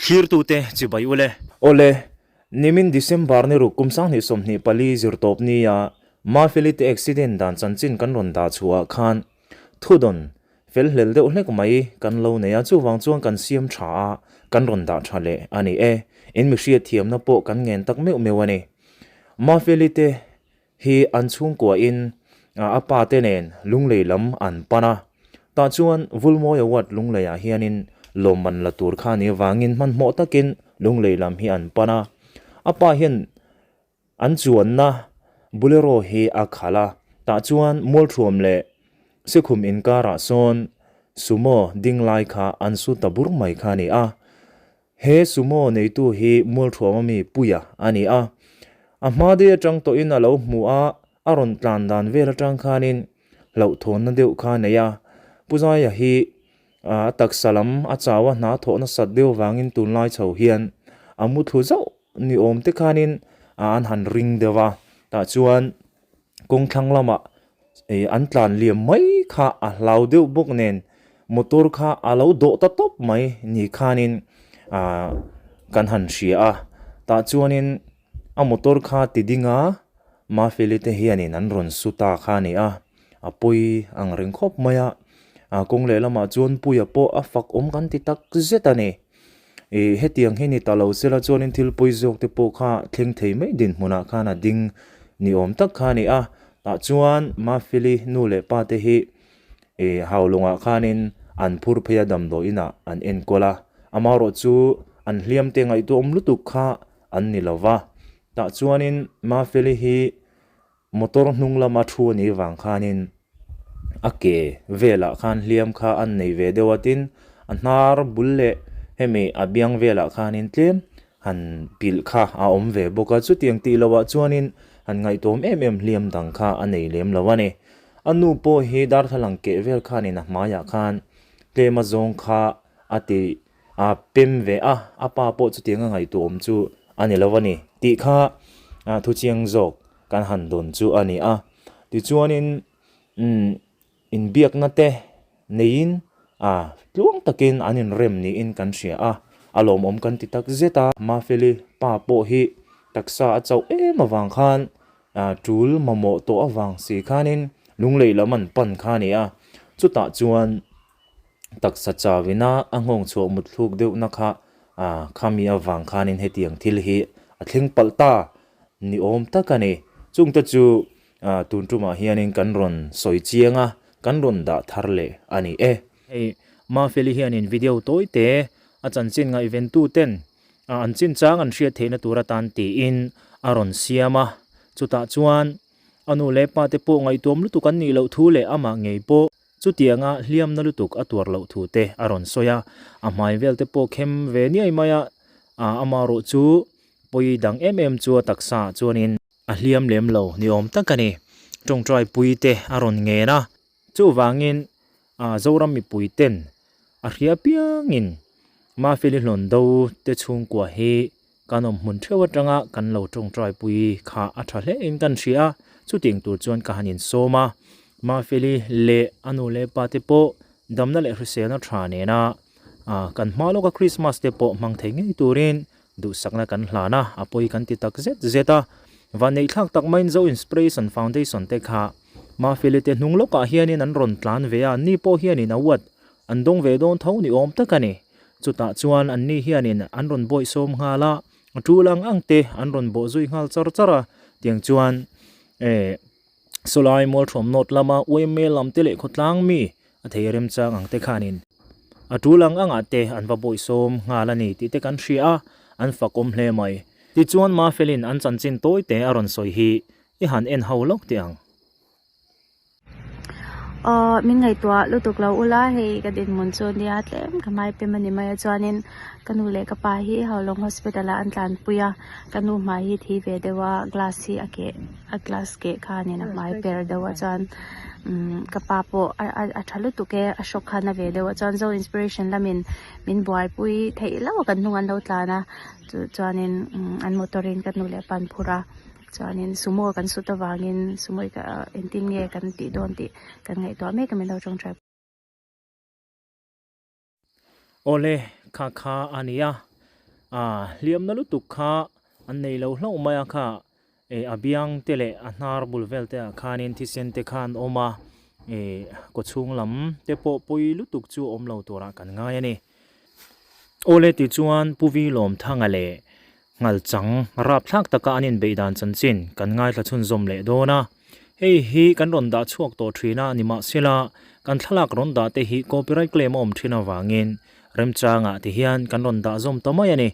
Thlirtute chibai ule. Awle, nimin December ni ruk kum 2024 zirtawp nia Mafeli te accident dan chanchin kan rawn dah chhuah ah khan thudawn fel hlel deuh hlek mai kan lo nei a, chuvang chuan kan siam tha a, kan rawn dah tha leh a ni e. In mi hriatthiamna pawh kan ngen tak meuh meuh a ni. Mafeli te hi an chhungkuahin a pa te nen Lunglei lam an pan a, tah chuan Vulmawi Award Lungleiah hianin lawmman la tur kha ni avangin hmanhmawh takin Lunglei lam hi an pan a. A pa hian an chuanna Bolero hi a khalh a, tah chuan Mualthuam leh Sikhum inkarah sawn Sumo ding lai kha an su ta bur mai kha a ni a. He sumo neitu hi Mualthuama mi Puia a ni a. A hma dei atang tawhin a lo hmu a, a rawn tlan dan vel atang khanin hlauhthawnna deuh kha a nei a. Pu Zaia hi a taksa lam a chau a, hna thawh nasat deuh vangin tunlai chho hian a mu thlu zauh ni awm te khanin an han ring deuh a. Tah chuan kawngthlang lamah an tlan liam mai kha a hlau deuh bawk nen motor kha a lo dawh ta tawp mai ni khanin ah kan han hria a tah chuanin a motor kha ti ding a Mafeli te hianin an rawn su ta kha a ni a a pawi ang reng khawp mai a ah kawng lehlamah chuan puia pawh a fak awm kan ti tak zet a ni ih hetiang hi ni ta lo sela chuanin thil pawi zawk te pawh kha thleng thei mai dinhmunah khan a ding ni awm tak kha a ni a tah chuan Mafeli nu leh pa te hi ih haulawngah khanin an phur phei a damdawi inah an enkawl a amaherawh chu an hliam te ngaihtuahawm lutuk kha an ni lo va tah chuanin Mafeli hi Motor hnung lama thu a nih vang khanin a ke velah khan hliam kha an nei ve deuh a tin a hnar bul leh hemi a biang velah khanin tlem han pilh kha a awm ve bawk a chutiang tih lohah chuanin han ngaihtuam em em hliam dang kha a nei lem lo a ni. A nu pawh hi darthlalang keh vel khanin a hmaiah khan tlem a zawng kha a ti a pem ve a, a pa pawh chutiang a ngaihtuahawm chu a ni lo a ni tih kha thuchiang zawk kan han dawn chu a ni a. Tichuanin umm inbiakna te neiin a tluang takin an inrem niin kan hria a, a lawmawm kan ti tak zet a. Mafeli pa pawh hi taksa a chauh em avang khan tul mamawh tawh avang si khanin lunglei lam an pan kha a ni a, chutah chuan taksa chawina a nghawng chhuah mut thluk deuhna kha ah khami avang khanin hetiang thil hi a thleng palh ta ni awm tak a ni. Chungte chu ah tun tumah hianin kan rawn sawi chiang a, kan rawn dah thar leh a ni e. Hei Mafeli hianin video tawi te a chanchin ngaihventu ten ah an chinchang an hriat theihna tur atan tiin a rawn siam a, chutah chuan a nu leh pa te pawh ngaihtuam lutuk an nih loh thu leh amah ngei pawh Chutianga hliamna lutuk a tuar loh thu te a rawn sawi a, a hmai vel te pawh khem ve niai mai a, amaherawh chu pawi dang em em chu a taksa ah chuanin a hliam lem lo ni awm tak a ni. Tawngtai pui te a rawn ngen a, chuvangin Zoram mipui ten a hria piangin Mafeli hlawn do te chhungkua hi Kan awm hmun theuh atanga kan lo tawngtai pui kha a tha hle in kan hria a, chutiang tur chuan ka han insawm a. Mafeli leh a nu leh pa te pawh damna leh hriselna tha nena kan hma lawka Krismas te pawh hmang thei ngei turin duhsakna kan hlan a, a pawi kan ti tak zet zet a. Vanneihthlak tak maiin Zo Inspiration Foundation te kha Mafeli te hnung lawkah hianin an rawn tlan ve a, anni pawh hianin award an dawng ve dawn tho ni awm tak a ni. Chutah chuan anni hianin an rawn bawihsawm nghal a, a tul ang ang te an rawn bawh zui nghal char char a, tiang chuan eh sawlai Mualthuam North lama UMA lam te leh khawtlang mi a thei remchang ang te khanin a tul ang angah te an va bawihsawm nghal a ni tih te kan hria a, an fakawm hle mai. Tichuan Mafelin an chanchin tawi te a rawn sawi hi i han en ho lawk teh ang. Aw min ngaihtuah lutuk lo ula hei ka dinhmun chu nia tlem ka hmai pem a ni mai a chuanin ka nu leh ka pa hi Haulawng hospital ah an tlanpui a ka nu hmai hi thi ve deuh a glass hi a keh a glass keh khanin a hmai per deuh a chuan umm ka pa pawh a tha lutuk e a hrawk kha na ve deuh a chuan zo inspiration lamin min buaipui theih loh a kan hnung an lo tlan a chu chuanin umm an motor in ka nu leh pa an phur a. Chuanin sumo kan sut avangin sumo hi engtin nge kan tih dawn tih kan ngaihtuah mek a min lo tawngtai. Awle, kha kha a nia. Hliamna lutuk kha an nei lo hlauh mai a kha eh a biang te leh a hnar bul vel te ah khanin thisen te kha an awm a eh kawchhung lam te pawh pawi lutuk chu awm lo turah kan ngai a ni. Awle tichuan Pu Vi Lawmthanga leh Nghalchang rapthlak taka an inbeih dan chanchin kan ngaithla chhunzawm leh dawn a. Hei hi kan rawn dah chhuak tawh thin a nimahsela kan thlalak rawn dah te hi copyright claim a awm thin avangin remchangah ti hian kan rawn dah zawm ta mai a ni.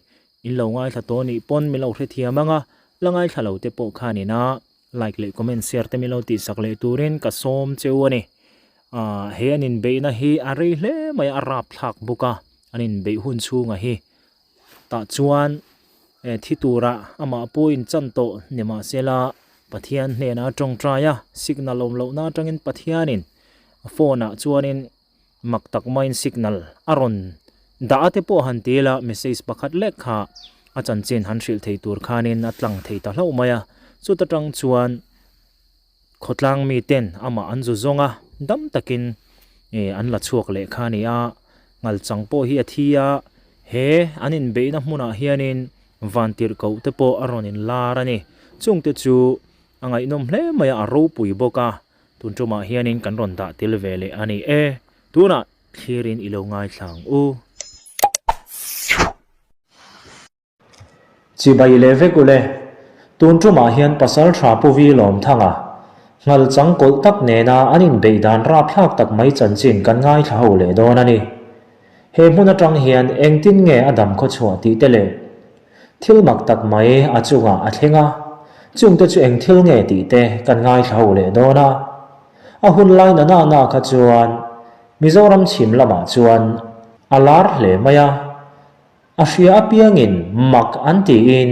In lo ngaithla tawh nih pawn min lo hrethiam ang a, la ngaithla lo te pawh khan ina like leh comment share te min lo tihsak leh turin ka sawm cheu a ni. Aaa he an inbeihna hi a rei hle mai a, a rapthlak bawk a, an inbeih hun chhunga hi tah chuan eh thi tura amah pawh inchan tawh ni mahsela Pathian hnenah a tawngtai a, signal awm lohna atangin Pathianin phone ah chuanin mak tak maiin signal a rawn dah a te pawh han ti ila message pakhat lek kha a chanchin han hrilh thei tur khanin a tlang thei ta hlauh mai a, chuta tang chuan Khawtlang miten amah an zu zawng a, dam takin eh an la chhuak leh kha a ni a, Nghalchang pawh hi a thi a, he an inbeihna hmunah hianin vantirhkoh te pawh a rawn inlar a ni. Chungte chu a ngaihnawm hle mai a, a ropui bawk a, tun tumah hianin kan rawn dah tel ve leh a ni e. Tunah thlirin i lo ngaithla ang u. Chibai leh vek ule, tun tumah hian pasal tha Pu Vi Lawmthanga, nghal chang kawlh tak nena an inbeih dan rapthlak tak mai chanchin kan ngaithla ho leh dawn a ni. He hmun atang hian engtin nge a dam khawchhuah tih te leh thil mak tak mai a chungah a thleng a, chungte chu eng thil nge tih te kan ngaithla ho leh dawn a. A hun lai na na na kha chuan Mizoram chhim lamah chuan a lar hle mai a. A hria apiangin mak an tiin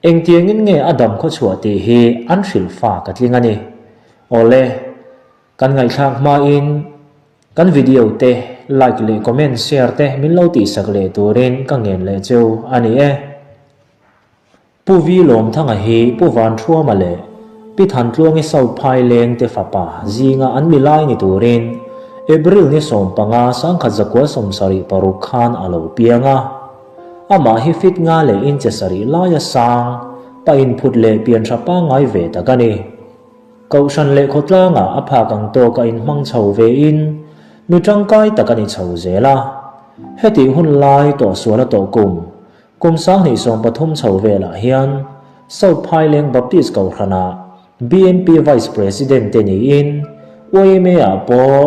engtiangin nge a dam khawchhuah tih hi an hrilh fa ka tling a ni. Awle, kan ngaihthlak hmain kan video te like leh comment share te min lo tihsak leh turin ka ngen leh cheu a ni e. Pu Vi Lawmthanga hi Pu Vanthuama leh Pi Thantluangi South Phaileng te fapa zinga an milai ni turin April ni 15 1976 khan a lo piang a. Amah hi fit nga leh inche sarih laia sang, pa inphut leh pianhra pangngai ve tak a ni. Kohhran leh khawtlangah a phak ang tawk a inhmang chho vein mi tangkai tak a ni chho zel a. Hetih hun lai tawhsual a tawh kum Kum 2013 chho velah hian South Phaileng Baptist Kohhranah BNP Vice President te niin YMA-ah pawh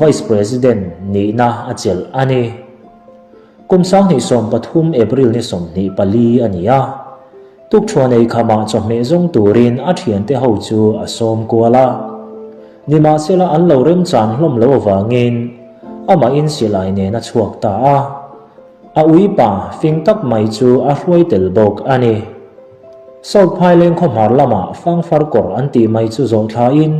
Vice President nihna a chelh a ni. Kum 2013 April ni 24 a ni a, tukṭhuan ei khamah chawhmeh zawng turin a ṭhiante ho chu a sawm kual a. Nimahsela an lo remchan hlawm lo avangin amahin silai nen a chhuak ta a. A uipa fing tak mai chu a hruai tel bawk a ni. South Phaileng khawhmar lamah Fangfar kawr an tih mai chu zawh thlain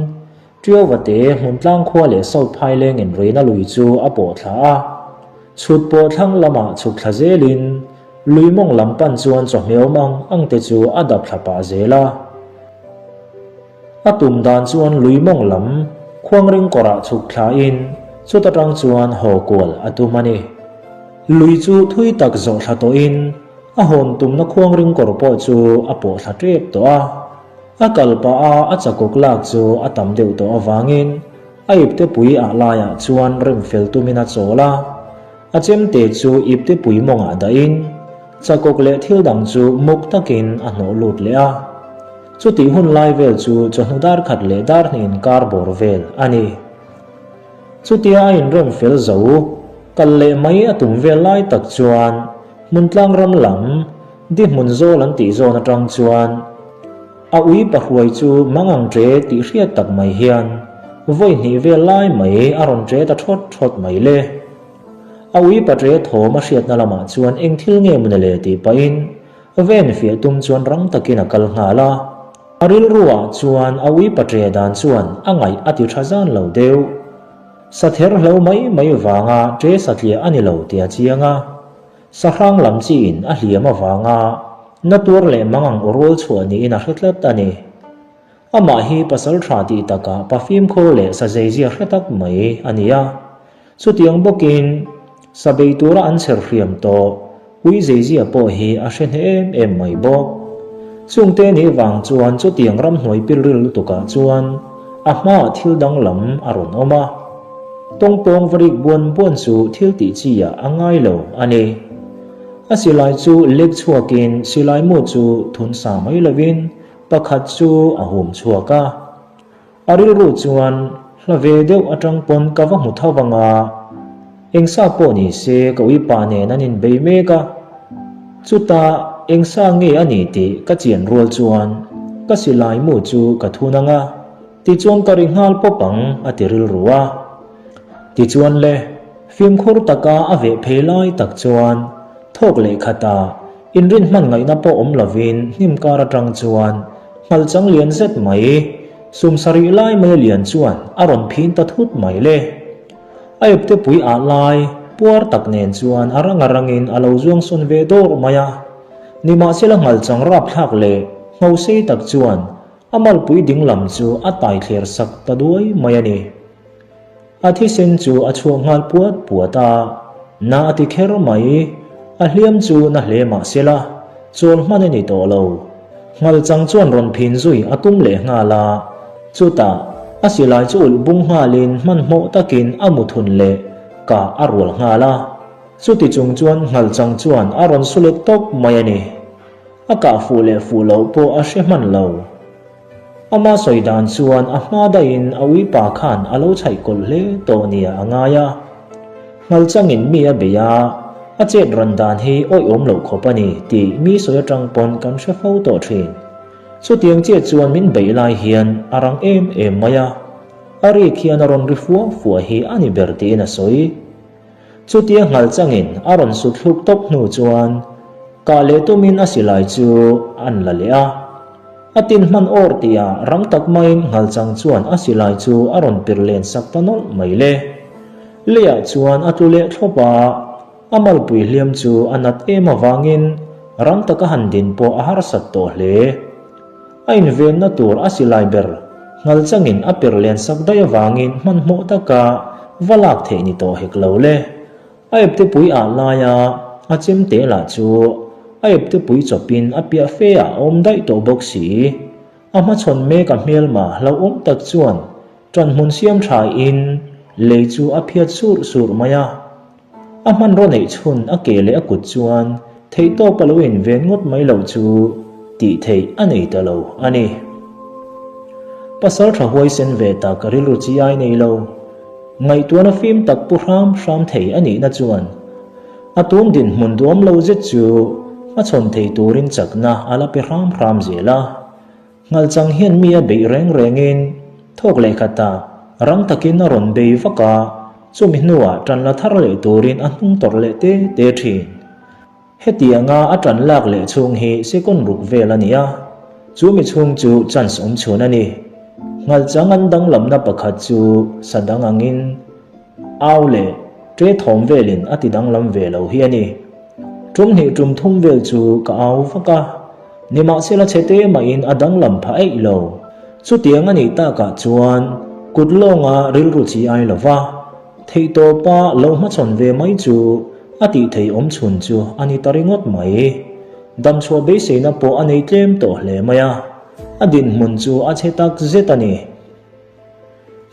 Tiauvate hmuntlang khua leh South Phaileng inreina lui chu a pawh thla a. Chhut pawh thlang lamah chhuk thla zelin lui mawng lam pan chuan chawhmeh awm ang ang te chu a dap thla pah zel a. A tum dan chuan lui mawng lam khuangring kawrah chhuk thlain chuta tang chuan haw kual a tum a ni. Lui chu thui tak zawh thla tawhin a hawn tumna khuangring kawr pawh chu a pawh thla tep tawh a. A kal pah a a chakawk lak chu a tam deuh tawh avangin a iptepui ah laiah chuan rem fel tumin a chawl a. A chemte chu iptepui mawngah dahin chakawk leh thil dang chu muk takin a hnawh lut leh a. Chutih hun lai vel chu chawhnu dar khat leh dar hnih inkar bawr vel a ni. Chutia a inrem fel zo, kal leh mai a tum vel lai tak chuan Hmuntlang ram lam, di hmun zawl an tih zawn atang chuan a ui pahruai chu mangang ṭe tih hriat tak mai hian vawi hnih vel lai mai a rawn ṭe ta ṭhawt ṭhawt mai le. A ui pa ṭe thawm a hriatna lamah chuan eng thil nge mawni le tih pahin Ven fiah tum chuan rang takin a kal nghal a. A rilruah chuan a ui patre dan chuan a ngaih a ti tha zan lo deuh. Sather hlo mai mai vanga ṭe satliah a ni lo tih a chiang a. Sahrang lam chiin a hliam avanga na tuar leh mangang aw rual chhuah niin a hre tlat a ni. Amah hi pasal tha tih takah pa fimkhur leh sa zeizia hre tak mai a ni a. Chutiang bawkin sa bei tura an chher hriam tawh. Ui zeizia pawh hi a hre hneh em em mai bawk. Chungte nih vang chuan chutiang ramhnuai pilril lutukah chuan a hmaah thil danglam a rawn awm a. Tawngpawng va rik buan buan chu thil tih chi ah a ngai lo a ni. A silai chu lek chhuakin silai mu chu thun sa mai lovin pakhat chu a hum chhuak a. A rilru chuan hla ve deuh atang pawn ka va hmu tho vang a, engsa pawh ni se ka uipa nen an inbei mek a, chutah engsa nge a ni tih ka chian rual chuan ka silai mu chu ka thun ang a, tichuan ka ri nghal pawp ang a ti rilru a. Tichuan le, fimkhur taka a veh phei lai tak chuan thawk leh khatah Inrin hman ngaihna pawh awm lovin hnim kar atang chuan ngal chang lian zet mai, sum sarih lai mai a lian chuan a rawn phin ta thut mai le. A epte pui ah lai puar tak nen chuan a rang a rangin a lo zuang sawn ve dawr mai a. Nimahsela ngal chang rapthlak leh ngho sei tak chuan a malpui ding lam chu a tai thler sak ta duai mai a ni. A thisen chu a chhuak nghal puat puat a, na a ti kher mai. A hliam chu na hle mah sela, chawl hman a ni tawh lo. Nghal chang chuan rawn phin zui a tum leh nghal a, chutah a silai chu ulh bung nghalin hmanhmawh takin a mu thun leh kah a rual nghal a. Chuti chung chuan nghal chang chuan a rawn su let tawp mai a ni. A kah fuh leh fuh loh pawh a hre hman lo. Ama sawi dan chuan a hma daihin a uipa khan a lo chhaih kawlh hle tawh nia a ngai a. Nghalchangin mi a bei a, a chet ran dan hi awihawm loh khawp a ni tih mi sawi atang pawn kan hre fo tawh thin. Chutiang chiah chuan min beih lai hian a rang em em mai a, a rik hian a rawn ri fua fua hi a ni ber tiin a sawi. Chutia nghalchangin a rawn sut hluk tawp hnu chuan kah leh tumin a silai chu an la leh a. A tin hman awr tihah rang tak maiin nghalchang chuan a silai chu a rawn pir len sak ta nawlh mai le. Leiah chuan a tlu leh thlawp a, a malpui hliam chu a nat em avangin rang taka han din pawh a harsat tawh hle. A invenna tur a silai ber nghalchangin a per len sak daih avangin hmanhmawh taka va lak theih ni tawh hek lo le. A eptepui ah laia a chemte lah chu a eptepui chawpin a piah fe ah a awm daih tawh bawk si. A hmachhawn mek a hmelma hlauhawm tak chuan ṭanhmun siam ṭha in lei chu a phiat surh surh mai a. A hmanraw neih chhun a ke leh a kut chuan theihtawp a lo inven ngawt mai loh chu tih theih a nei ta lo a ni. Pasal tha huaisen ve tak rilru chi ai nei lo, ngaihtuahna fim tak pu hram hram thei a nihna chuan a tun dinhmun duam lo zet chu hmachhawn thei turin chakna a la pe hram hram zel a. Nghalchang hian mi a beih reng rengin thawk leh khatah rang takin a rawn bei vak a, chumi hnuah ṭan la thar leh turin a hnung tawrh leh te te ṭhin. Hetianga a ṭan lak leh chhung hi second ruk vel a ni a, chu mi chhung chu chance awm chhun a ni. Nghalchang an danglamna pakhat chu sa dang angin au leh ṭe thawm velin a ti danglam ve lo hi a ni. Ṭum hnih ṭum thum vel chu ka au vak a. Nimahsela chhete mahin a danglam pha eih lo. Chutiang a nih takah chuan kut lawnga rilru chi ai lo va, theihtawpa lo hmachhawn ve mai chu a tih thei awm chhun chu a ni ta ringawt mai. Damchhuah beiseina pawh a nei tlem tawh hle mai a, a dinhmun chu a chhe tak zet a ni.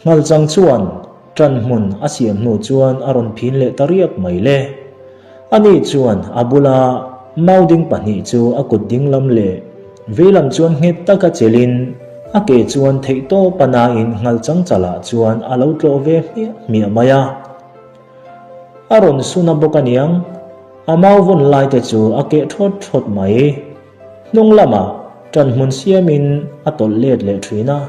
Nghalchang chuan ṭan hmun a siam hnu chuan a rawn phin leh ta riak mai le. Ani chuan a bula mau ding pahnih chu a kut dinglam leh veilam chuan nghet taka chelhin a ke chuan theihtawp a nain nghalchang chalah chuan a lo tlawh ve hmiah hmiah mai a. A rawn sun a bawk aniang, a mau vawn lai te chu a keh ṭhawt ṭhawt mai. Hnung lamah ṭan hmun siamin a tawlh let leh ṭhin a,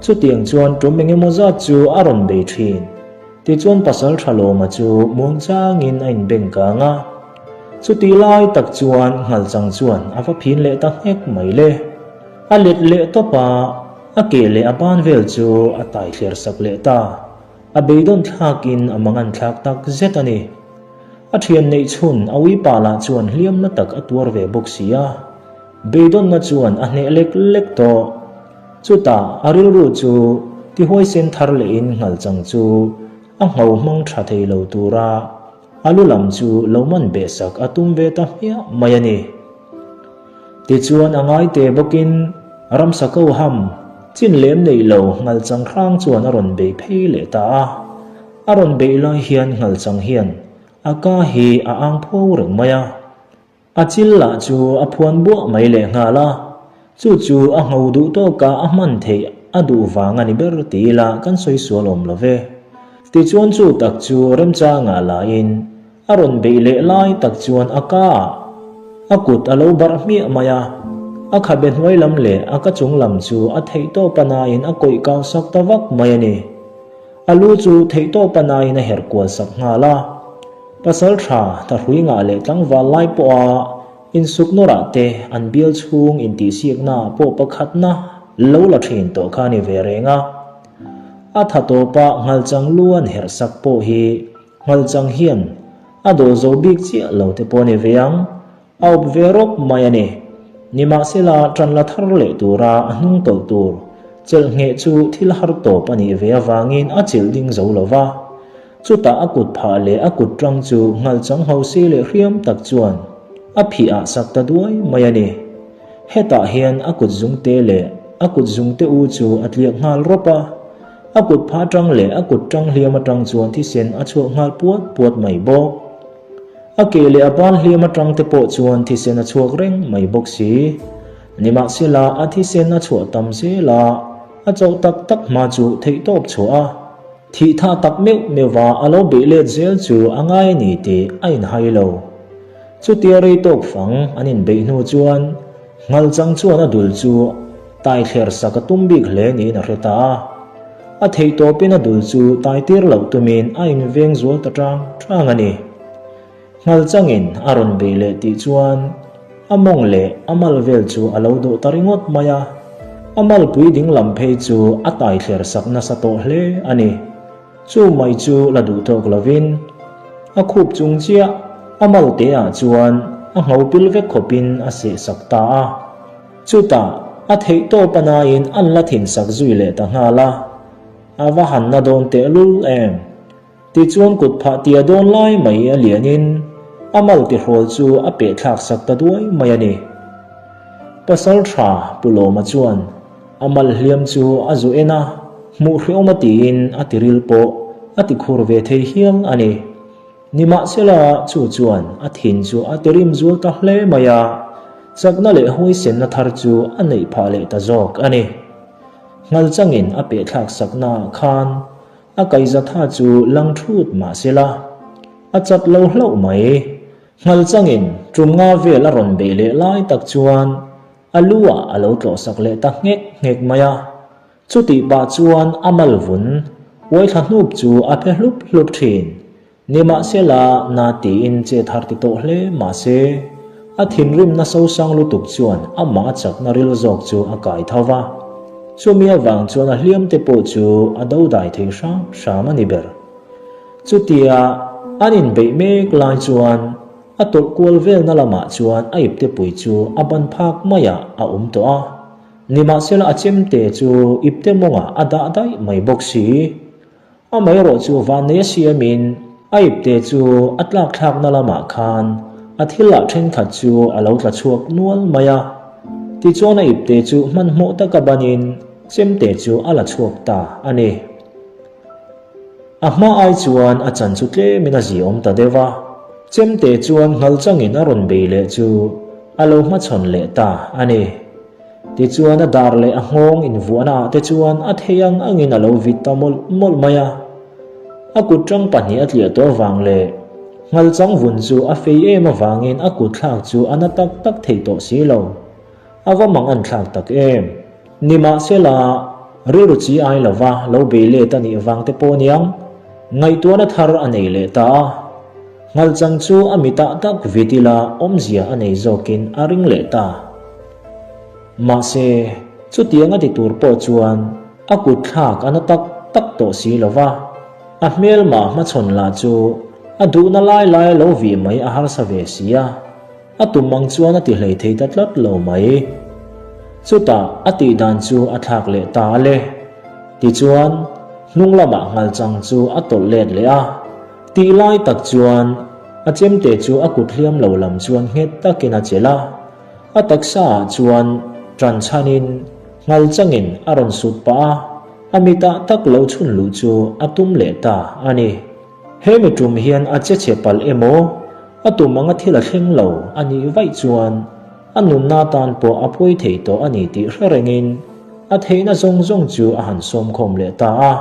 chutiang chuan ṭum eng emaw zat chu a rawn bei ṭhin. Tichuan pasal ṭha lawma chu muangchangin a inbeng kang a, chutih lai tak chuan nghalchang chuan a va phin leh ta nghek mai le. A let leh tawp a, a ke leh a ban vel chu a tai thler sak leh ta. A beidawn thlakin a mangan thlak tak zet a ni. A thian neih chhun a uipa lah chuan hliam na tak a tuar ve bawk si a, beidawnna chuan a hneh lek lek tawh. Chutah a rilru chu tihuaisen thar lehin nghalchang chu a ngho hmang tha thei lo tura. a lu lam chu lo man beh sak a tum ve ta hmiah mai a ni. Tichuan a ngai te bawkin ramsa ko ham chin lem neih lo Nghalchang hrang chuan a rawn bei phei leh ta a. A rawn beih lai hian Nghalchang hian a ka hi a ang pho reng mai a. A chil lah chu a phuan buah mai lehnghal a, chu chu a ngho duh tawka a hman theih a duh vang a ni ber ti ila kan sawi sual awm lo ve. Tichuan chu tak chu remchangah lahin a rawn beih leh lai tak chuan a ka ah a kut a lo barh hmiah mai a, a khabe hnuai lam leh a ka chung lam chu a theihtawp a nain a kawih kau sak ta vak mai a ni. A lu chu theihtawp a nain a herh kual sak nghal a. Pasal tha thahrui ngah leh tlangval lai pawha insuk nawrah te an bial chhung intihsiakna pawh pakhatna lo la thin tawh kha a ni ve reng a. A tha tawpa nghalchang lu an herh sak pawh hi nghalchang hian a dawl zo bik chiah lo te pawh a ni ve ang. A awp ve rawp mai a ni. Nimahsela, ṭan la thar leh tura a hnung tawlh tur chelh ngheh chu thil har tawp a nih ve avangin a chilh ding zo lo va. Chutah a kut phah leh a kut ṭang chu nghalchang ho si leh hriam tak chuan a phih ah sak ta duai mai a ni. Hetah hian a kut zungte leh a kut zungte u chu a tliak nghal rawp a, a kut phah ṭang leh a kut ṭang hliam aṭang chuan thisen a chhuak nghal puat puat mai bawk. A ke leh a ban hliam atang te pawh chuan thisen a chhuak reng mai bawk si. Nimahsela a thisen a chhuah tam zel a, a chauh tak tak hma chu theihtawp chhuah a, thih tha tak meuh meuh a a lo beih let zel chu a ngai a ni tih a inhai lo. Chutia rei tawk fang an inbeih hnu chuan Nghalchang chuan a dul chu tai thler sak a tum bik hle niin a hre ta a. A theihtawpin a dul chu tai tir loh tumin a inveng zual ta tang tang a ni. Nghalchangin a rawn beih leh tih chuan a mawng leh a mal vel chu a lo dawh ta ringawt mai a. A malpui ding lam phei chu a tai thler sak nasa tawh hle a ni. Chu mai chu la duh tawk lovin a khup chung chiah a malte ah chuan a ngho pil vek khawpin a seh sak ta a. Chutah a theih tawp a nain an la thin sak zui leh ta nghal a, a va han na dawn tehlul em? Tichuan kut phah tia dawn lai mai a lianin a mal tihrawl chu a peh thlak sak ta duai mai a ni. Pasal tha Pu Lawma chuan a mal hliam chu a zu en a, hmuh hreawm a tiin a tiril pawh a tikhur ve thei hial a ni. Nimahsela, chu chuan a thin chu a tirim zual ta hle mai a, chakna leh huaisenna thar chu a neih phah leh ta zawk a ni. Nghalchangin a pehthlak saknaah khan a kaihzatha chu lang thut mahsela, a chat lo hlauh mai. Nghalchangin tum nga vel a rawn beih leh lai tak chuan a lu ah a lo tlawhsak leh ta nghek nghek mai a. Chutih pah chuan a mal vun uaithla hnup chu a phe hlup hlup thin. Nimahsela, na tiin che thar ti tawh hle mahse, a thinrimna sosang lutuk chuan amah a chakna ril zawk chu a kai tho va. Chumi avang chuan a hliam te pawh chu a dodai thei hram hram a ni ber. Chutia an inbeih mek lai chuan a tawlh kual velna lamah chuan a iptepui chu a ban phak maiah a awm tawh a. Nimahsela a chemte chu ipte mawngah a dah daih mai bawk si. Amaherawh chu vannei a siamin a ipte chu a tlakthlakna lamah khan a thil ah thenkhat chu a lo tla chhuak nual mai a. Tichuan a ipte chu hmanhmawh taka banin chemte chu a la chhuak ta a ni. A hma ai chuan a chan chu tlemin a ziawm ta deuh a, chemte chuan nghalchangin a rawn bei leh chu a lo hmachhawn leh ta a ni. Tichuan a dar leh a nghawng invuahna ah te chuan a thei ang angin a lo vit ta mawlh mawlh mai a. A kut tang pahnih a tliah tawh avang leh nghalchang vun chu a fei em avangin a kut thlak chu a na tak tak thei tawh si lo. A va mang an thlak tak em? Nimahsela, rilru chi ai lova lo bei let a nih vang te pawh niang, ngaihtuahna thar a nei leh ta a. Nghalchang chu a mitah tak vit ila awmzia a nei zawkin a ring leh ta. Mahse, chutiang a ti tur pawh chuan a kut thlak a na tak tak tawh si lova, a hmelma hmachhawn lah chu a duhna lai lai lo vih mai a harsa ve si a. A tum ang chuan a ti hlei thei ta tlat lo mai. Chutah a tih dan chu a thlak leh ta a le. Tichuan, hnung lamah nghalchang chu a tawlh let leh a. Tih lai tak chuan. A chemte chu a kut hliam lo lam chuan nghet takin a chelh a, a taksa ah chuan ṭan chhanin nghal changin a rawn sut pah a, a mitah tak lo chhun luh chu a tum leh ta a ni. He mi ṭum hian a che chhe palh emaw, a tum anga thil a thleng lo a nih vaih chuan a nunna tan pawh a pawi thei tawh a ni tih hre rengin a theihna zawng zawng chu a han sawmkhawm leh ta a.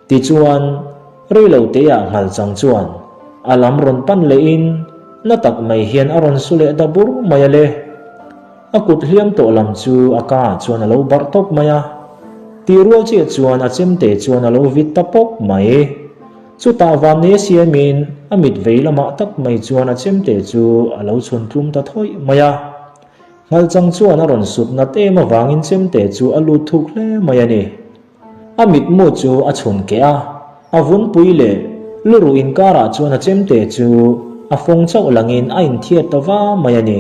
Tichuan, reilo teah nghal chang chuan a lam rawn pan lehin na tak mai hian a rawn su leh ta bur mai a le. A kut hliam tawh lam chu a ka ah chuan a lo barh tawp mai a. Tih rual chiah chuan a chemte chuan a lo vit ta pawp mai. Chutah Vannei siamin a mit vei lamah tak mai chuan a chemte chu a lo chhun tlum ta thawih mai a. Nghalchang chuan a rawn sut nat em avangin chemte chu a lut thuk hle mai a ni. A mitmu chu a chhun keh a, a vunpui leh luruh inkarah chuan a chemte chu a fawng chauh langin a inthiat ta va mai a ni.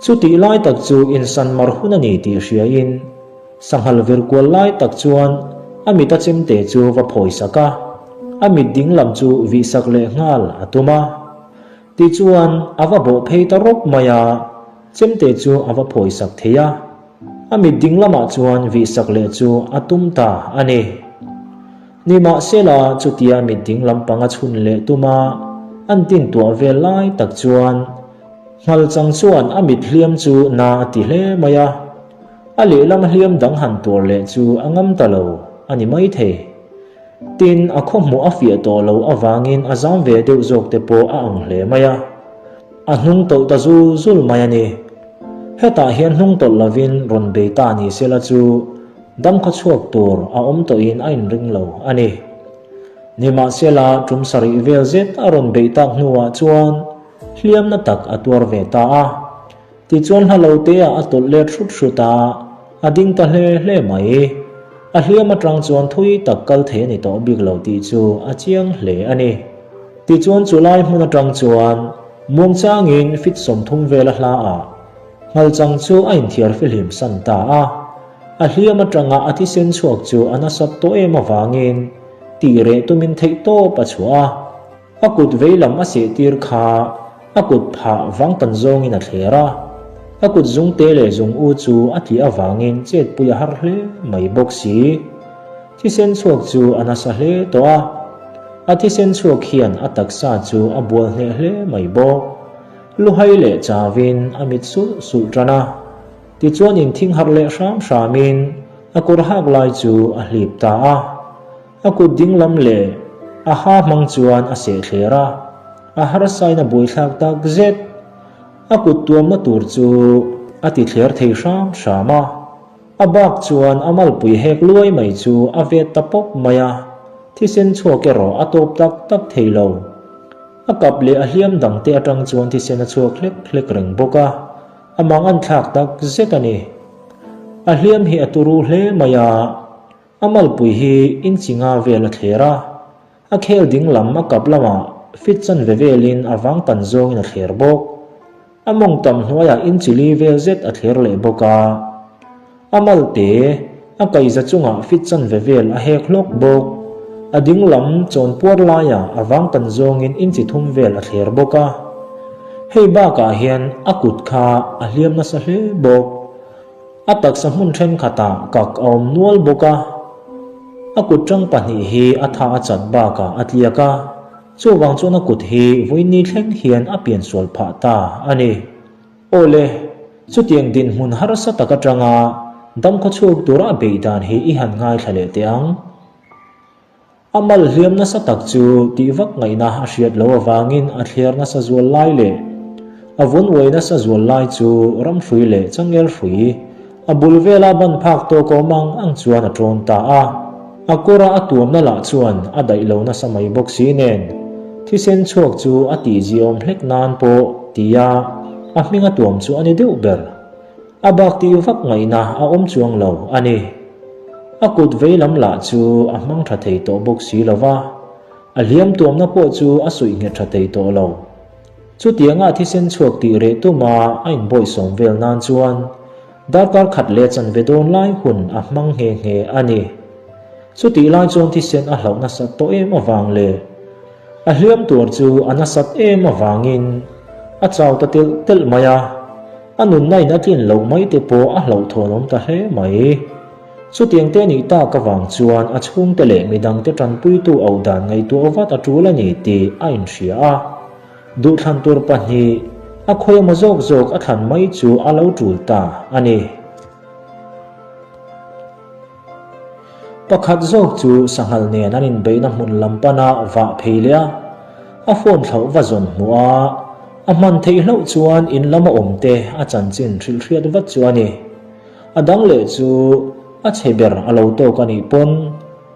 Chutih lai tak chu insan mar hun a ni tih hriain sanghal vir kual lai tak chuan a mit a chemte chu va phawi sak a, a mit ding lam chu vih sak leh nghal a tum a. Tichuan a va bawh phei ta rawp mai a, chemte chu a va phawi sak thei a. A mit ding lamah chuan vihsak leh chu a tum ta a ni. Nimahsela, chutia mit ding lampang a chhun leh tuma an tintuah vel lai tak chuan Nghalchang chuan a mit hliam chu na a ti hle mai a, a lehlam hliam dang han tuar leh chu a ngam ta lo a ni maithei. Tin, a khawhmuh a fiah tawh lo avangin a zam ve deuh zawk te pawh a ang hle mai a. A hnung tawlh ta zul zul mai a ni. Hetah hian hnung tawlh lovin rawn bei ta ni sela chu dam khaw chhuak tur a awm tawhin a inring lo a ni. Nimahsela tum sarih vel zet a rawn beih tak hnuah chuan hliamna tak a tuar ve ta a. Tichuan hla lo te ah a tawlh let hrut hrut a, a ding ta hle hle mai. A hliam atang chuan thui tak kal thei a ni tawh bik lo tih chu a chiang hle a ni. Tichuan chu lai hmun atang chuan muangchangin fit 30 vel a hla ah Nghalchang chu a inthiar fihlim san ta a. A hliam atanga a thisen chhuak chu a nasat tawh em avangin tih reh tumin theihtawp a chhuah a. A kut veilam a sehtir kha a kut phah vang tan zawngin a thler a, a kut zungte leh zung u chu a tih avangin chetpui a har hle mai bawk si. Thisen chhuak chu a nasa hle tawh a, a thisen chhuak hian a taksa chu a bual hneh hle mai bawk. Luhai leh chauin a mit sulh sulh tan a, tichuan inthing harh leh hram hramin a kawr hak lai chu a hlip ta a. A kut ding lam leh a ha hmang chuan a seh thler a, a harsain a buaithlak tak zet. A kut tuamna tur chu a ti thler thei hram hram a, a bak chuan a malpui hek luai mai chu a vet ta pawp mai a, thisen chhuak erawh a tawp tak tak thei lo. A kap leh a hliam dangte atang chuan thisen a chhuak hlek hlek reng bawk a, a mang anthlak tak zet a ni. A hliam hi a turu hle mai a. A malpui hi inchi nga vel a thler a, a khel ding lam a kap lamah fit chanve velin a vang tan zawngin a thler bawk. A mawng tam hnuaiah inchi li vel zet a thler leh bawk a. A malte a kaihza chungah fit chanve vel a hek hlawk bawk. A ding lam chawn puar laiah a vang tan zawngin inchi thum vel a thler bawk a. Hei bakah hian a kut kha a hliam nasa hle bawk. A taksa hmun thenkhatah kak a awm nual bawk a, a kut tang pahnih hi a tha a chat bakah a tliak a, chuvang chuan a kut hi vawiin thleng hian a piansual phah ta a ni. Aw le, chutiang dinhmun harsa tak atanga damkhawchhuk tura a beih dan hi i han ngaithla leh teh ang. A mal hliam nasa tak chu tih vak ngaihna a hriat loh avangin a thler nasa zual lai leh a vun uai nasa zual lai chu ramhrui leh changel hrui a bul vela ban phak tawk awm ang ang chuan a tawn ta a. A kawra a tuamna lah chuan a daih lo nasa mai bawk si nen thisen chhuak chu a tihziawm hlek nan pawh tia a hming a tuam chu a ni deuh ber. A bak tih vak ngaihna a awm chuang lo a ni. A kut vei lam lah chu a hmang tha thei tawh bawk si lo va, a hliam tuamna pawh chu a suih nghet tha thei tawh lo. Chutianga thisen chhuak tih reh tuma a inbawihsawm vel nan chuan darkar khat leh chanve dawn lai hun a hmang nghe nghe a ni. Chutih lai chuan thisen a hlauh nasat tawh em avang leh. A hliam tuar chu a nasat em avangin a chau ta telh telh mai a, a nunna in a tlin loh mai te pawh a hlauhthawnawm ta hle mai. Chutiang te nih tak avang chuan a chhungte leh midangte tanpuitu auh dan ngaihtuah vat a tul a ni tih a inhria a. Duhthlan tur pahnih, a khawi emaw zawk zawk a thlan mai chu a lo tul ta a ni. Pakhat zawk chu sanghal nen an inbeihna hmun lam pana vah phei leh a, a phone thlauh va zawn hmuh a, a hman theih hlauh chuan in lama awmte a chanchin hrilhhriat vat chu a ni. A dang leh chu a chhe ber a lo tawk a nih pawn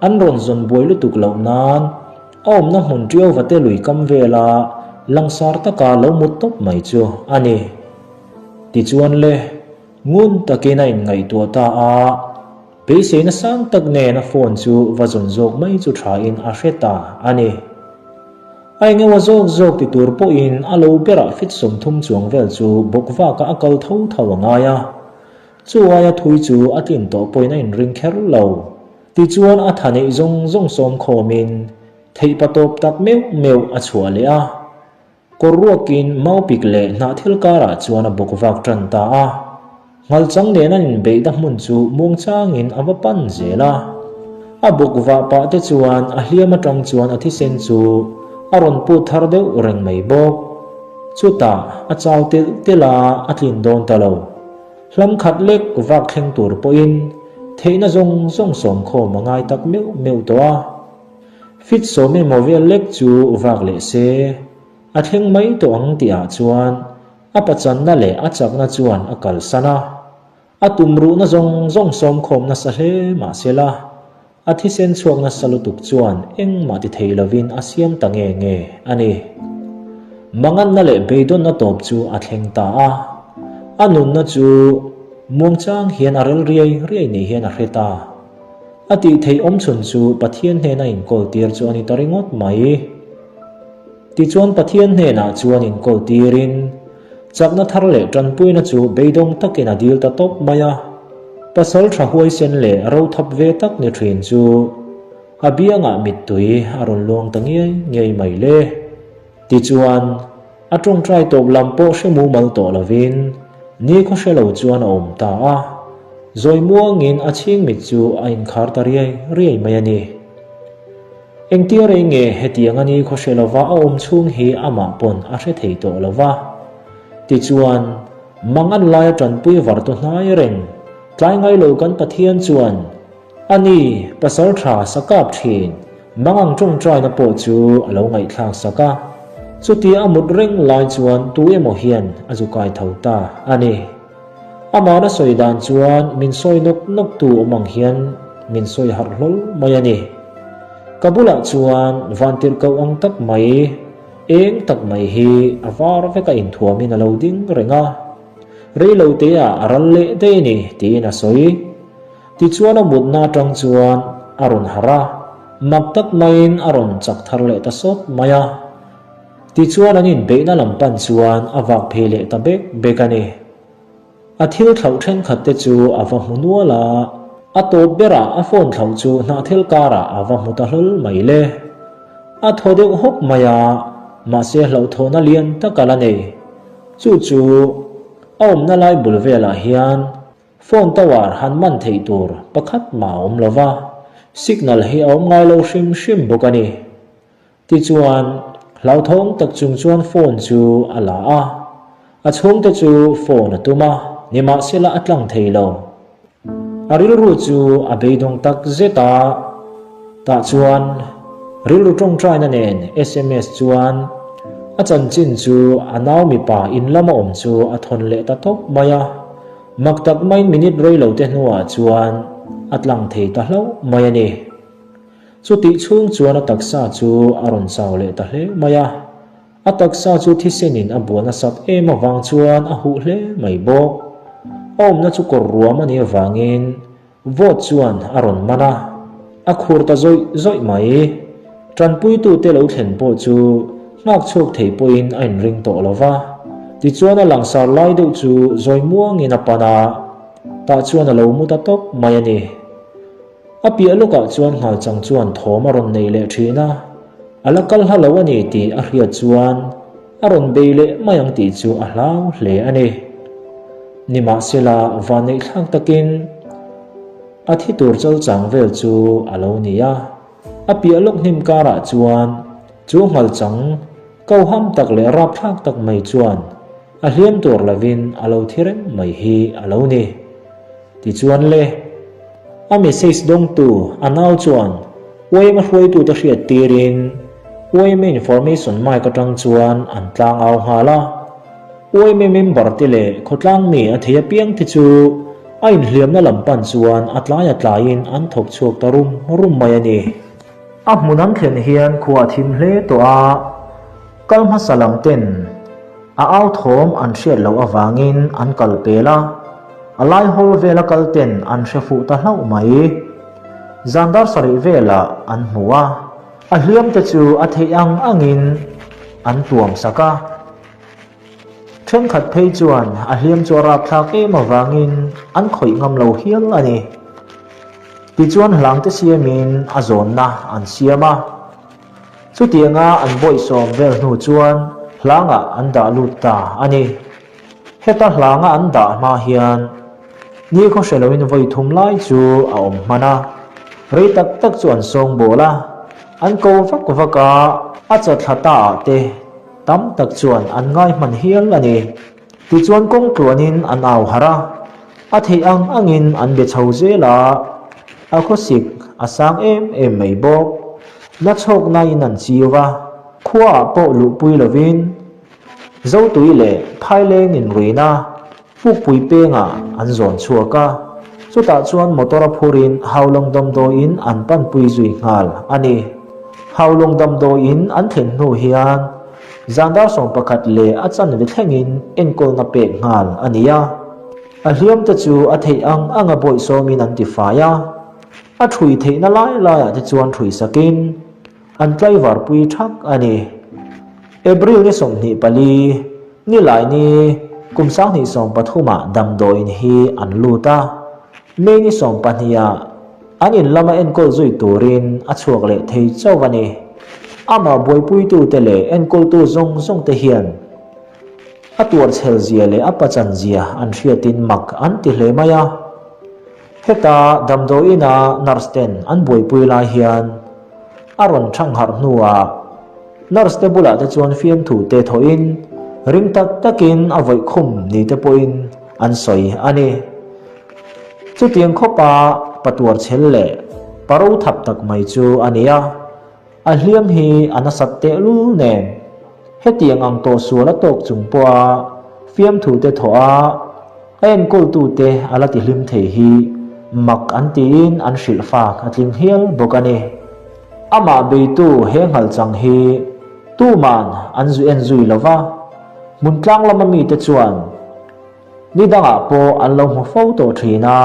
an rawn zawn buai lutuk loh nan a awmna hmun ṭiau vate lui kam vela langsar taka lo mut tawp mai chu a ni. Tichuan le, ngun takin a inngaihtuah ta a, beiseina sang tak nen a phone chu va zawn zawk mai chu thain a hre ta a ni. A engewa zawk zawk ti tur pawhin a lo berah fit 30 chuang vel chu bawk vaka a kal tho tho a ngai a. Chu aia thui chu a tlin tawh pawhin a inring kher lo. Tichuan a tha neih zawng zawng sawm khawmin theihpa tawp tak meuh meuh a chhuah leh a. Kawr ruakin mau pik leh hnah thil karah chuan a bawk vak tan ta a. Nghalchang nen an inbeihna hmun chu muangchangin a va pan zel a. A bawk vah pah te chuan a hliam atang chuan a thisen chu a rawn put thar deuh reng mai bawk. Chutah a chau telh telh a, a tlin dawn ta lo. Hlam khat lek vak thleng tur pawhin theihna zawng zawng sawmkhawm a ngai tak meuh meuh tawh a. Fit sawm emaw vel lek chu vak leh se, a thleng mai tawh ang tihah chuan a pachanna leh a chakna chuan a kalsan a. A tumruhna zawng zawng sawmkhawm nasa hle mah sela, a thisen chhuak nasa lutuk chuan engmah ti thei lovin a siam ta nge nge a ni. Manganna leh beidawnna tawp chu a thleng ta a, a nunna chu muangchang hian a rel riai riai ni hian a hre ta. A tih theih awmchhun chu Pathian hnena inkawl tir chu a ni ta ringawt mai. Tichuan Pathian hnenah chuan inkawl tirin chakna thar leh tanpuina chu beidawng takin a dil ta tawp mai a. Pasal tha huaisen leh rothap ve tak ni thin chu a biangah mittui a rawn luang ta ngiai ngiai mai le. Tichuan, a tawngtai tawp lam pawh hre mumal tawh lovin nikhaw hre lo chuan a awm ta a. Zawi muangin a chhingmit chu a inkhar ta riai riai mai a ni. Engtia rei nge hetiang a nikhaw hre lova a awm chhung hi amah pawn a hre thei tawh lo va. Tichuan, mang an laia tanpui var tu hnai reng, tlai ngai lo kan Pathian chuan, A ni, pasal tha sa kap thin, mang ang tawngtaina pawh chu a lo ngaihthlak sak a. Chutia a mut reng lai chuan tu emaw hian a zu kai tho ta a ni. Amah na sawi dan chuan min sawi nawk nawk tu awm ang hian min sawi harh hlawl mai a ni. Ka bulah chuan vantirhkoh ang tak mai, eng tak mai hi a var veka inthuamin a lo ding reng a. Rei lo teah a ral leh daih a ni tiin a sawi. Tichuan a mutna atang chuan a rawn harh a, mak tak maiin a rawn chak thar leh ta sawt mai a. Tichuan an inbeihna lam pan chuan a vak phei leh ta bek bek a ni. A thil thlauh thenkhat te chu a va hmu nual a, a tawp berah a phone thlauh chu hnahthel karah a va hmu ta hlawl mai le. A thaw deuh hawk mai a, mahse hlauhthawhna lian tak a la nei. Chu chu a awmna lai bul velah hian phone tower han man theih tur pakhat mah a awm lo va, signal hi a awm ngai lo hrim hrim bawk a ni. Tichuan, hlauthawng tak chung chuan phone chu a la a, a chhungte chu phone a tum a, nimahsela a tlang thei lo. A rilru chu a beidawng tak zet a, tah chuan rilru tawngtaina nen sms chuan a chanchin chu a nau mipa in lama awm chu a thawn leh ta tawp mai a, mak tak maiin minute rei lo te hnuah chuan a tlang thei ta hlauh mai a ni. Chutih chhung chuan a taksa chu a rawn chau leh ta hle mai a, a taksa chu thisenin a buan a sat em avang chuan a huh hle mai bawk. A awmna chu kawr ruam a nih avangin vawt chuan a rawn man a, a khur ta zawih zawih mai. Tanpuitute lo thlen pawh chu nghak chhuak thei pawhin a inring tawh lo va, tichuan a langsar lai deuh chu zawi muangin a pan a, tah chuan a lo mu ta tawp mai a ni. A piah lawkah chuan nghalchang chuan thawm a rawn nei leh thin a. A la kal hla lo a ni tih a hriat chuan a rawn bei leh mai ang tih chu a hlau hle a ni. Nimahsela vanneihthlak takin a thi tur chalchang vel chu a lo ni a. A piah lawk hnim karah chuan chu nghalchang koham tak leh rapthlak tak mai chuan a hliam tur lovin a lo thi reng mai hi a lo ni. Tichuan le, a message dawngtu a nau chuan yma hruaitute hriat tirin yma information mic atang chuan an tlang au nghal a. Yma member te leh khawtlang mi a thei apiang te chu a inhliamna lam pan chuan a tlai a tlaiin an thawk chhuak ta rum rum mai a ni. A hmun an thlen hian khua a thim hle tawh a, kal hmasa lam ten a au thawm an hriat loh avangin an kal pel a, a lai hawl vela kal ten an hre fuh ta hlauh mai. Zan dar sarih velah an hmu a, a hliam te chu a theih ang angin an tuam sak a. Thenkhat phei chuan a hliam chu a rapthlak em avangin an khawih ngam lo hial a ni. Tichuan hlangte siamin a zawnna an siam a. Chutianga an bawihsawm vel hnu chuan hlangah an dah lut ta a ni. Heta hlanga an dah hma hian nikhaw hre loin vawi thum lai chu a awm hman a. Rei tak tak chu an sawngbawl a, an ko vak vak a, a chawthla ta ah te Tam tak chuan an ngai hman hial a ni. Tichuan kawng tluanin an au harh a, a theih ang angin an be chho zel a, a khawsik a sang em em mai bawk. Na chhawknain an chiu va, khuaah pawh luhpui lovin Zotui leh Phaileng inruina Pukpui pengah an zawn chhuak a, chutah chuan motor a phurin Haulawng damdawiin an panpui zui nghal a ni. Haulawng damdawiin an thlen hnu hian zan dar 11 leh a chanve thlengin enkawlna pek nghal a ni a. A hliamte chu a theih ang anga bawihsawmin an tifai a, a ṭhui theihna lai laiah te chuan ṭhui sakin, An tlaivar pui thak a ni. April ni 24, nilai ni kum 2013 ah damdawiin hi an lut a, May ni 12 ah an in lama enkawl zui turin a chhuak leh thei chauh a ni. Amah buaipuitute leh enkawltu zawng zawng te hian a tuarchhel zia leh a pachan zia an hriatin mak an ti hle mai a. Heta damdawiina nurse ten an buaipui lai hian a rawn thangharh hnuah nurse te bulah te chuan fiamthu te thawhin ring tak takin a vawih khum ni te pawhin an sawi a ni. Chutiang khawpa patuar chhel leh paro thap tak mai chu a ni a. A hliam hi a nasat tehlul nen hetiang ang tawh sual a tawk chung pawha fiamthu te thawh a, a enkawltute a la tihlim thei hi mak an tiin an hrilh fak a tling hial bawk a ni. Amah beitu he nghalchang hi tuman an zu en zui lo va, hmun tlang lama mite chuan, Ni dangah pawh an lo hmu fo tawh thin a,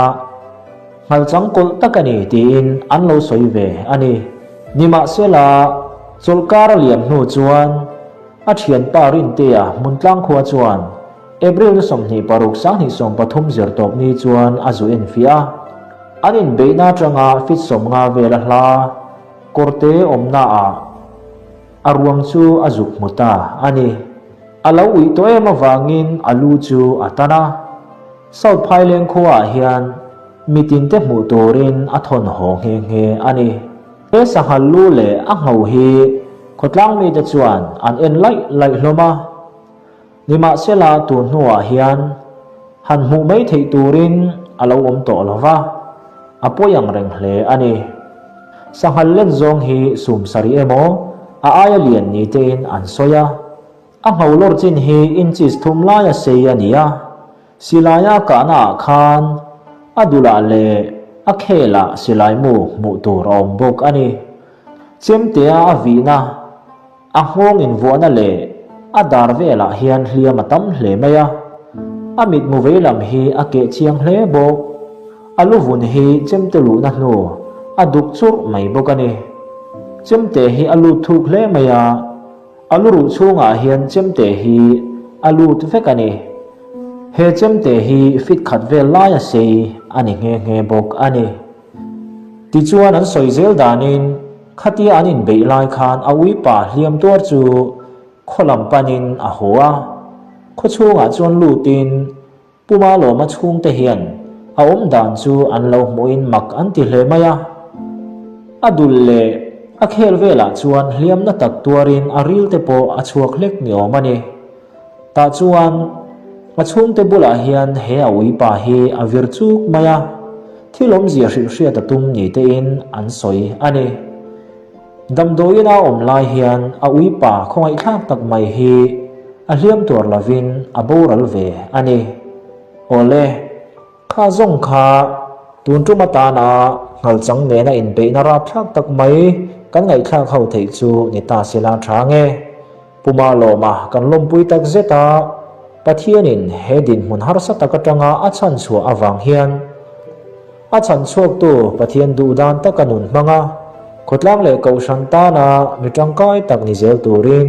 nghalchang kawlh tak a ni tiin an lo sawi ve a ni. Nimahsela, chawlhkar a liam hnu chuan a thianpa Rintea Hmuntlang khua chuan April ni 26 2013 zirtawp ni chuan a zu enfiah a, an inbeihna atanga fit 50 vel a hla kawrte awmnaah A ruang chu a zuk hmu ta a ni. A lo uih tawh em avangin a lu chu a tan a. South Phaileng khuaah hian mitinte hmuh turin a thawn haw nghe nghe a ni. He sanghal lu leh a ngho hi khawtlang mite chuan an en laih laih hlawm a. Nimahsela tun hnuah hian han hmuh mai theih turin a lo awm tawh lo va, a pawi ang reng hle a ni. Sanghal len zawng hi sum sarih emaw a aia lian ni tein an sawi a, a ngho lawr chin hi inches thum laia sei a ni a, silaia kahnaah khan a dulah leh a khelah silai mu hmuh tur a awm bawk a ni. Chemtea a vihna. A nghawng invuahna leh a dar velah hian hliam a tam hle mai a, a mitmu vei lam hi a keh chiang hle bawk. A lu vun hi chemte luhna hnu a duk churh mai bawk a ni. Chemte hi a lut thuk hle mai a, a lu ruh chhungah hian chemte hi a lut vek a ni. He chemte hi fit khat vel laia sei a ni nghe nghe bawk a ni. Tichuan an sawi zel danin. Khatia an inbeih lai khan a uipa hliam tuar chu khaw lam panin a haw a. Khaw chhungah chuan lutin Puma lawma chhungte hian a awm dan chu an lo hmuhin mak an ti hle mai a. A dul leh a khel velah chuan hliamna tak tuarin a ril te pawh a chhuak hlek ni awm a ni. Tah chuan a chhungte bulah hian he a uipa hi a vir chuk mai a, thil awmzia hrilh hriat a tum ni tein an sawi a ni. Damdawiin a awm lai hian a uipa khawngaihthlak tak mai hi a hliam tuar lovin a boral ve a ni. Awle, kha zawng kha tun tum atana nghalchang nena inbeihna rapthlak tak mai kan ngaihthlak ho theih chu ni ta sela tha nge. Puma lawma kan lawmpui tak zet a, Pathianin he dinhmun harsa tak atanga a chhanchhuah avang hian A chhan chhuaktu Pathian duh dan taka nun hmang a, khawtlang leh kohhran tana mi tangkai tak ni zel turin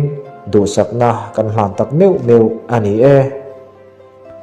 duhsakna kan hlan tak meuh meuh a ni e.